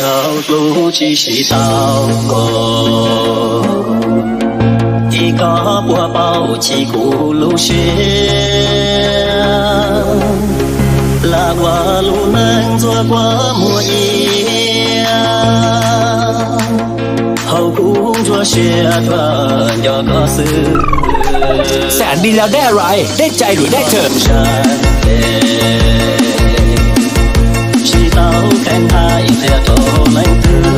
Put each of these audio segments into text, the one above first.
Tau hlub tsis sib tau, ib koj puas paub chim kuv lub siab, lam ua lub neej ntxuav quaj muag iab, hauv kuv ntsuag siab thuam nco koj xwb. Saan Di Lao Dej Arai, dej cai rui dej thawm. Tsis tau kheev hais qhia rau leej twg,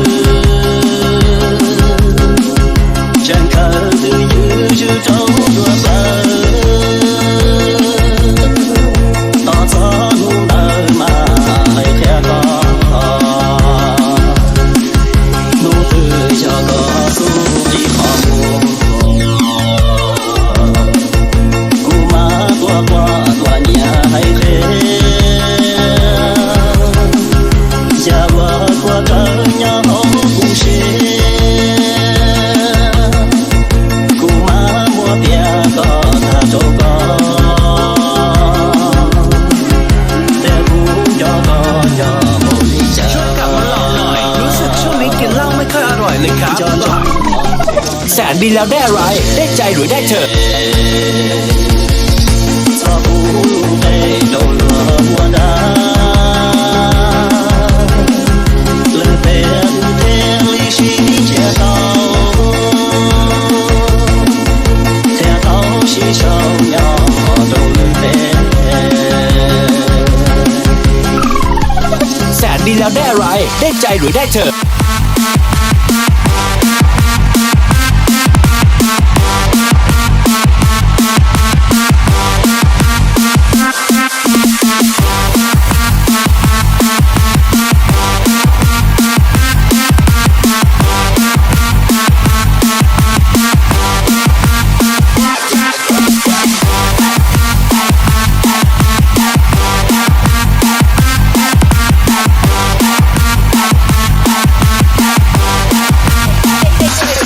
tseem khaws twj ywm zwm rau nruab plawv. Tos txog hnub ntawd mas hais qhia koj, hnub twg yog koj xub nqi qhov muag, kuv mam tuaj quaj tuaj nyiav hais qhia, yam uas khuav kawm nyob hauv kuv siab, kuv mam muab piav kom tag rau koj, tias kuv nco koj nco npaum li cas. Saan Di Lao Dej Arai, dej cai rui dej thawm. Txog kuv lub npe rau luag ua dab, lwm peb thiaj li sib nrhiav tau, thiaj tau sib sau nyob rau lwm peb. Saan Di Lao Dej Arai, dej cai rui dej thawm.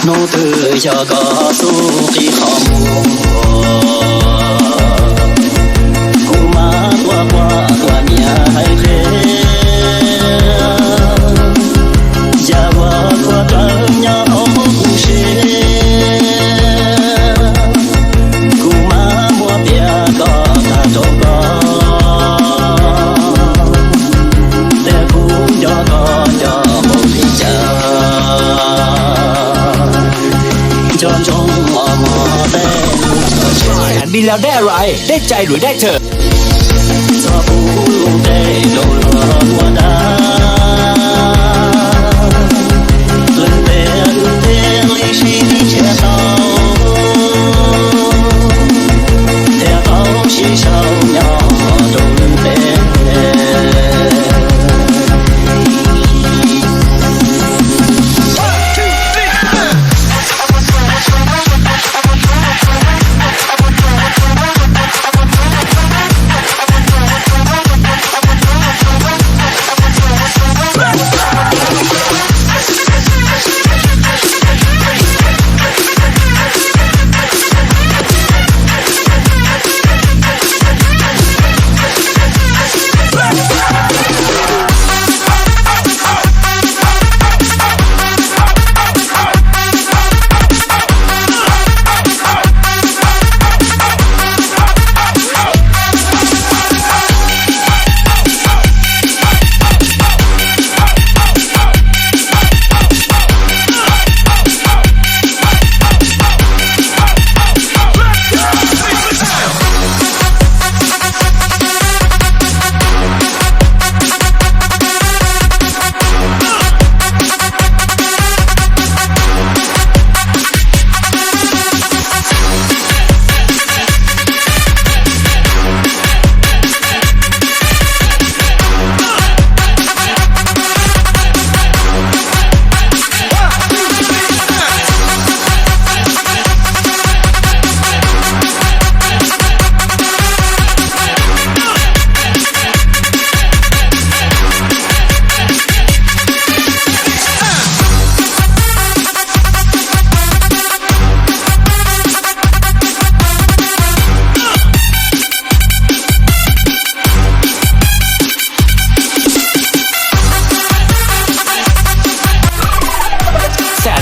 Hnub twg yog koj xub nqi qhov muag, kuv mam tuaj quaj tuaj nyiav hais qhia, yam uas khuav kawm nyob hauv kuv siab, kuv mam muab piav kom tag rau koj, tias kuv nco koj nco npaum li cas. Nco ntsoov mos mos tej lus tso tseg. Saan Di Lao Dej Arai, dej cai rui dej thawm. Txog kuv lub npe rau luag ua dab, lwm peb thiaj li sib nrhiav tau, thiaj tau sib sau nyob rau lwm peb.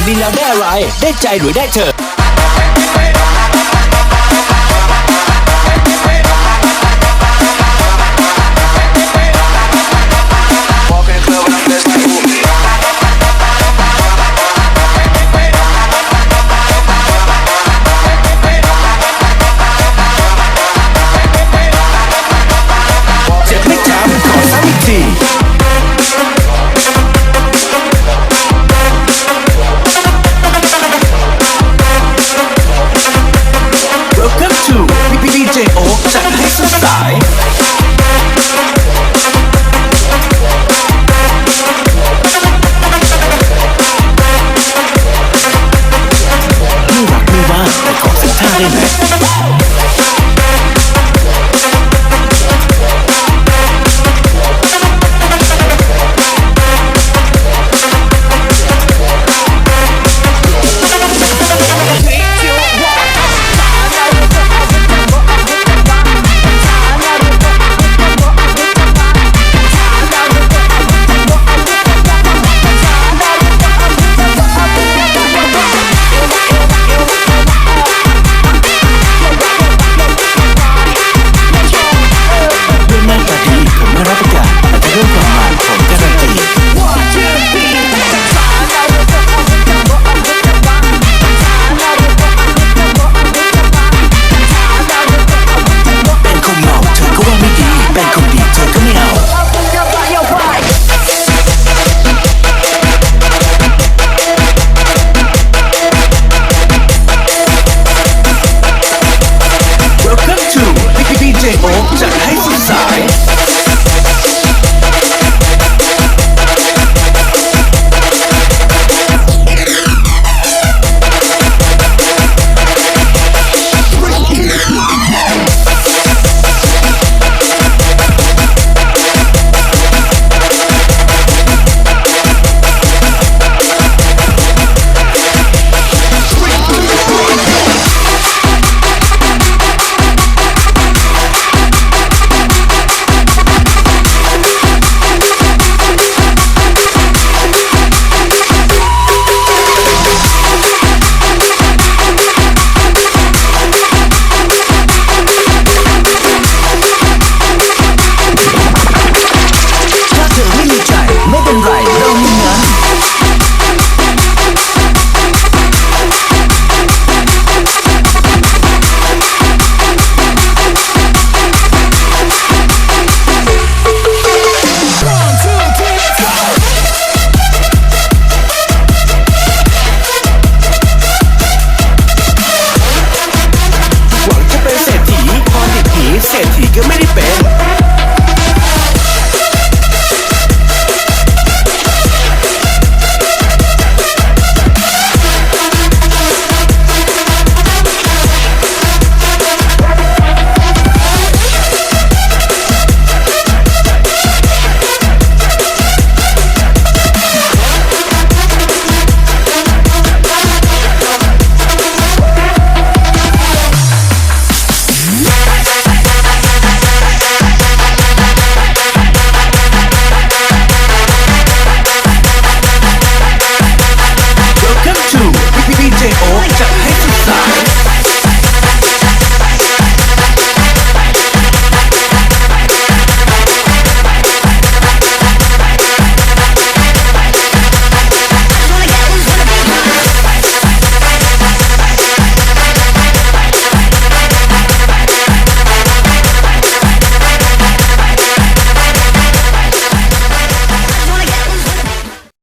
Dej Lawv Dab Rais, Dej Cai Redactor.